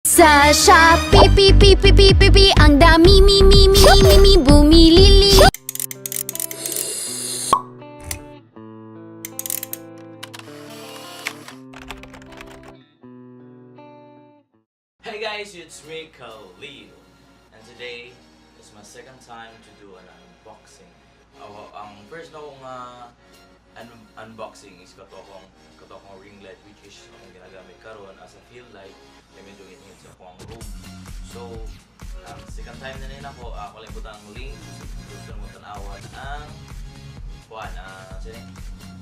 Sa Shopee, P, P, P, P, P, P, ang dami, mi, mi, mi, mi, mi, bumili, li. Hey guys, it's me, Khalil. And today is my second time to do an unboxing. Ako, ang first na akong unboxing is kato akong ring light, which is akong ginagamit karon as a fill light kay medyo init sa akong room. So, ang second time na rin ako, ako lang butang ang link gusto mo tan-awan ang kuan, sini?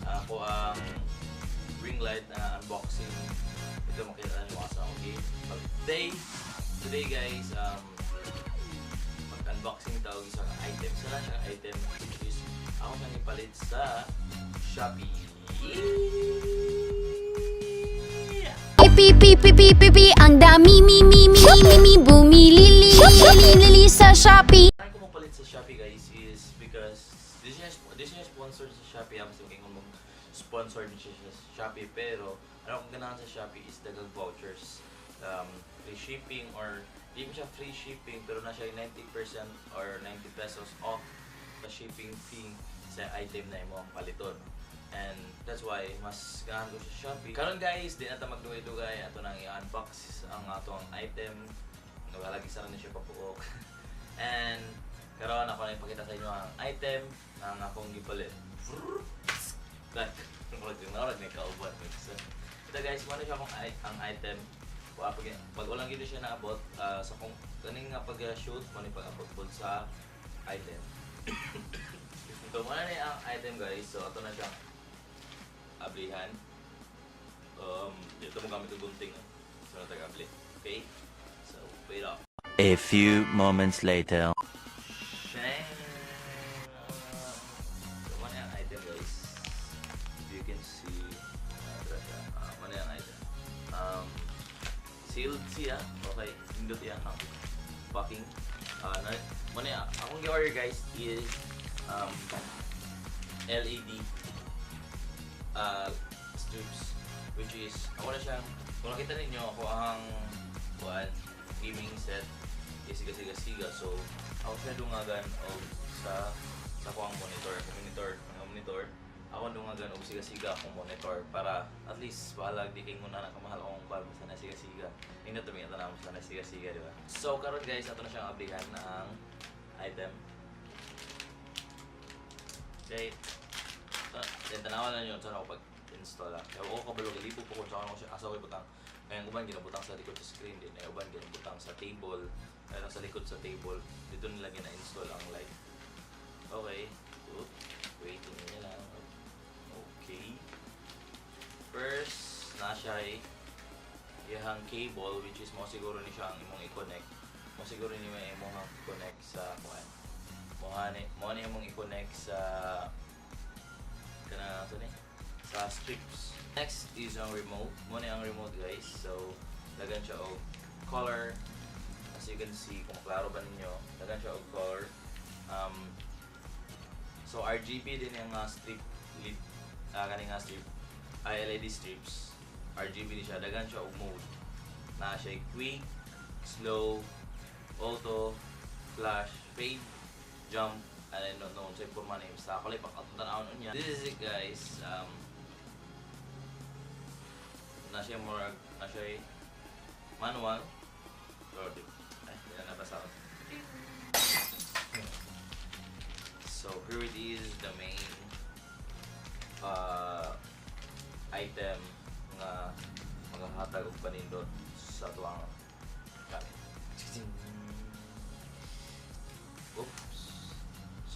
Ako ang ring light na unboxing. Ito makita niyo asa, okay? But today guys, mag-unboxing tawag isang item. Isa lang siyang item, which is ako siyang ipalit sa Shopee. Yeah! P, P, P, P, P, P, ang dami, mi, mi, mi, mi, mi, bumili, li, li, li, li, li, sa Shopee. Kaya ko mapalit sa Shopee, guys, is because this is sponsored sa Shopee. Ako sa kung mag-sponsor din siya sa Shopee, pero ano akong ganahan sa Shopee is dagang vouchers, free shipping, or di mo siya free shipping pero na siya 90% or 90 pesos off sa shipping fee sa item na imo ang paliton. And that's why mas ganahan ko sa Shopee. Karon guys, di na ta magdugay-dugay, ato nang i-unbox ang ato ang item. Nagalagi sa na siya papuok. And karon ako na ipakita sa inyo ang item na ang akong gipalit. Like, murag may kauban. So, ito guys, mo na siya akong ang item. Wa pag ulang gid siya naabot sa kung kaning nga pag-shoot mo ni pag-abot pod sa item. Ito mo na ni ang item, guys. So ato na siya ablihan. Dito mo gamit ang gunting. Ah. So natag-abli. Okay? So, wait up. A few moments later. Shang! So, ano yung item, guys? If you can see, siya. Ano yung item? Sealed siya. Okay. Indot iya ang packing. Na, ano yung, akong gi-order, guys, is LED strips, which is ako na siyang kung nakita ninyo ako ang kuan gaming set is siga siga siga, so ako siya dungagan og sa ako ang monitor, akong monitor, ang monitor ako dungagan og siga siga akong monitor para at least bahalag di kay nguna na kamahal akong kuan basta na siga siga. Nindot tumi tanan basta na siga siga, di ba? So karon guys, ato na siyang ablihan na ang item. Okay. So, then tanawan na nyo sa ako pag-install ah. Kaya ako kabalo galipo po kung saan ako siya asa ko ibutang. Ngayon uban ginabutang sa likod sa screen din. Ay uban ginabutang sa table. Kaya sa likod sa table dito nila gina-install ang light. Okay. Oop. Waiting nyo lang. Okay. First, na siya ay iyang cable, which is mo siguro ni siya ang imong i-connect. Mo siguro ni may imong i-connect sa kuan. Mo ni imong i-connect sa kana sa ni sa strips. Next is ang remote. Mo ni ang remote, guys. So dagan siya og color. As you can see, kung klaro ba ninyo, dagan siya og color. So RGB din yung strip LED, kani nga strip ay LED strips. RGB ni siya, dagan siya og mode. Na siya quick, slow, auto, flash, fade, jump, and I don't know sa forma name sa ako lang pagkatanaon niya. This is it, guys. Na siya more na siya manual. Pero di ay di na nabasa ko. So here it is, the main item nga magahatag og panindot sa tuang gamit. Oops.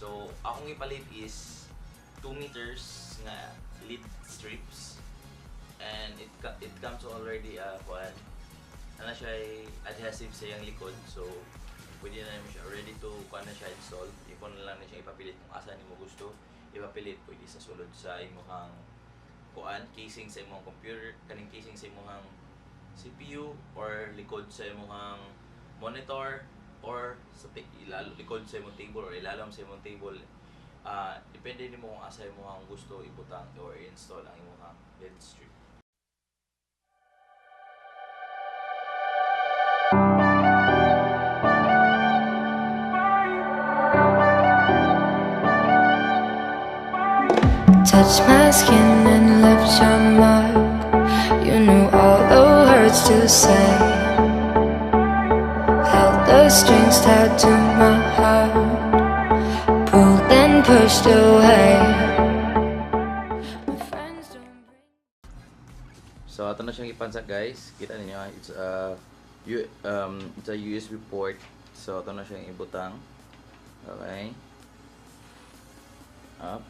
So, akong ipalit is 2 meters nga LED strips and it comes already kuan ana siya ay adhesive sa iyang likod, so pwede na nimo siya ready to kuan na siya install. Ipon na lang ni siya ipapilit kung asa nimo gusto ipapilit. Pwede sa sulod sa imong kuan casing sa imong computer, kaning casing sa imong CPU, or likod sa imong monitor, or sa ilalo likod sa imong table or ilalom sa imong table. Depende nimo kung asa imong gusto ibutang or i-install ang imong LED strip. Touched my skin and left your mark. You knew all the words to say. Held the strings tied to my heart. Pulled and pushed away. My friends don't So ato na siyang ipansak, guys. Kita ninyo, it's a USB port. So ato na siyang ibutang. Okay. Up.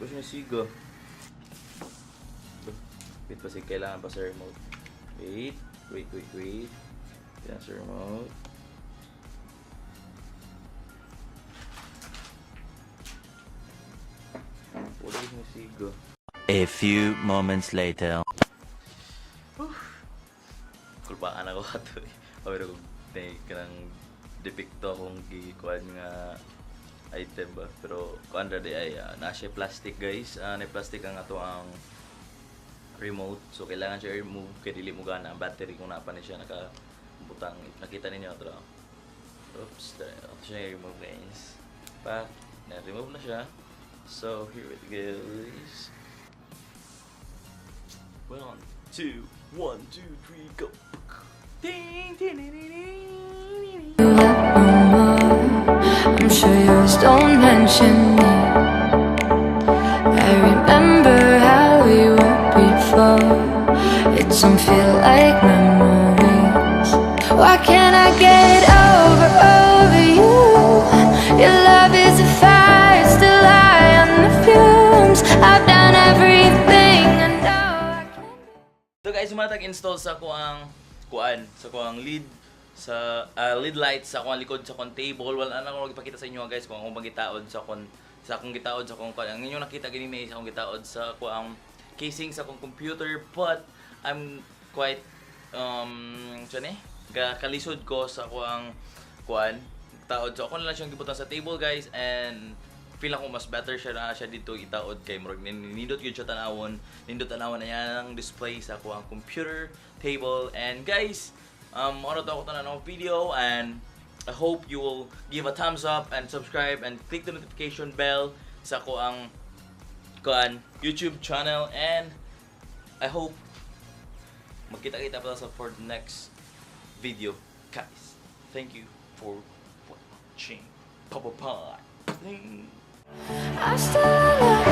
Push na sigo. Wait pa si kailangan pa sa remote. Wait, wait, wait, wait. Kailangan sa remote. Wala yung sigo. A few moments later. Kulbaan ako ato eh. Pero kung may kanang depikto akong gikuan nga item ba. Pero kuan ra di ay naa siya plastic, guys. Na plastic ang ato ang remote. So kailangan siya remove kay dili mo gana ang battery kung naa pa ni siya nakabutang. Nakita ninyo ato. Oops, ato siya i-remove, guys. Pa, na-remove na siya. So here it goes. One, two, one, two, three, go. Ding, ding, ding, ding, ding, ding. You up no more. I'm sure yours don't mention me. I remember how we were before. It don't feel like memories. Why can't I get over you? Your love is a fire, still high on the fumes. I've done everything I know I can. So guys, mga tag-install sa kuang kuan, sa kuang lead sa lead light sa akong likod sa akong table. Wala na ako ipakita sa inyo, guys, kung akong gitaod sa akong gitaod sa akong kuan. Ang inyong nakita gani may sa akong gitaod sa kuang casing sa akong computer, but I'm quite tiyan eh kalisod ko sa kuang kuan taod. So ako na lang siyang gibutang sa table, guys, and feel ako mas better siya na siya dito itaod kay murag nindot gyud siya tan-awon, nindot tan-awon na yan ang display sa ako ang computer table. And guys, ano to ako tanan ng video, and I hope you will give a thumbs up and subscribe and click the notification bell sa ako ang kuan YouTube channel, and I hope magkita-kita pa sa for the next video, guys. Thank you for watching. Bye bye. I still